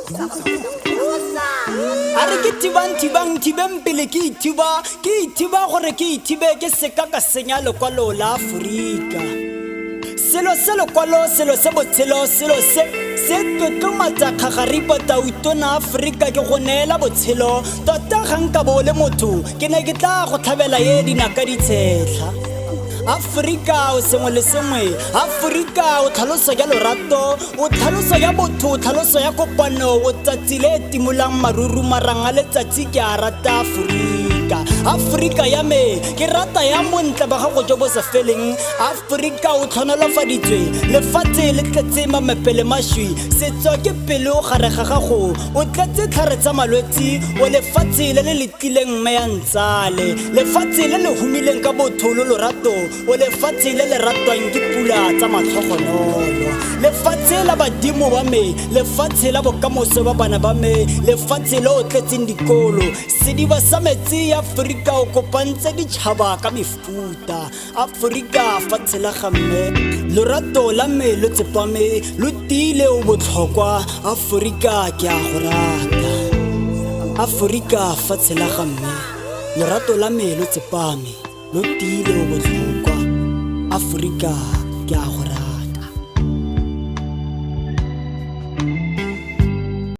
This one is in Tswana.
A re ke thibang thibang thibeng pele ke ithiba ke ithiba gore ke ithibe ke seka ka senya lekwalo la Aforika. Selo se lekwalo selo se botshelo selo se se tlotlomatsa kgagaripo tautona Aforika ke go neela botshelo tota ga nka bo le motho ke ne ke tla go tlhabela ye dinaka ditshetlha. Aforika o sengwe le sengwe Aforika o tlhaloso ya lorato o tlhaloso ya botho o tlhaloso ya kopano o tsatsi le timolang maruru marang a letsatsi ke a rata Aforika. Aforika ya me ke rata ya montle ba gago jo bo sa feleng Aforika o tlhonolofaditswe lefatshe le tletse mamepe le mašwi setso ke pelo gare ga gago o tletse tlhare tsa malwetsi o lefatshe le le letlileng mme ya ntsale lefatshe le le humileng ka botho lo lorato o lefatshe le le ratwang ke pula tsa matlhogonolo lefatshe la badimo ba me lefatshe la bokamoso ba bana ba me lefatshe le o tletseng dikolo sediba sa metsi ya Aforika o kopantse ditšhaba ka mefuta Aforika fatshe la ga mme lorato la me lo tsepame lo tiile o botlhokwa Aforika ke a go rata Aforika fatshe la ga mme lorato la me lo tsepame lo tiile o botlhokwa Aforika ke a go rata.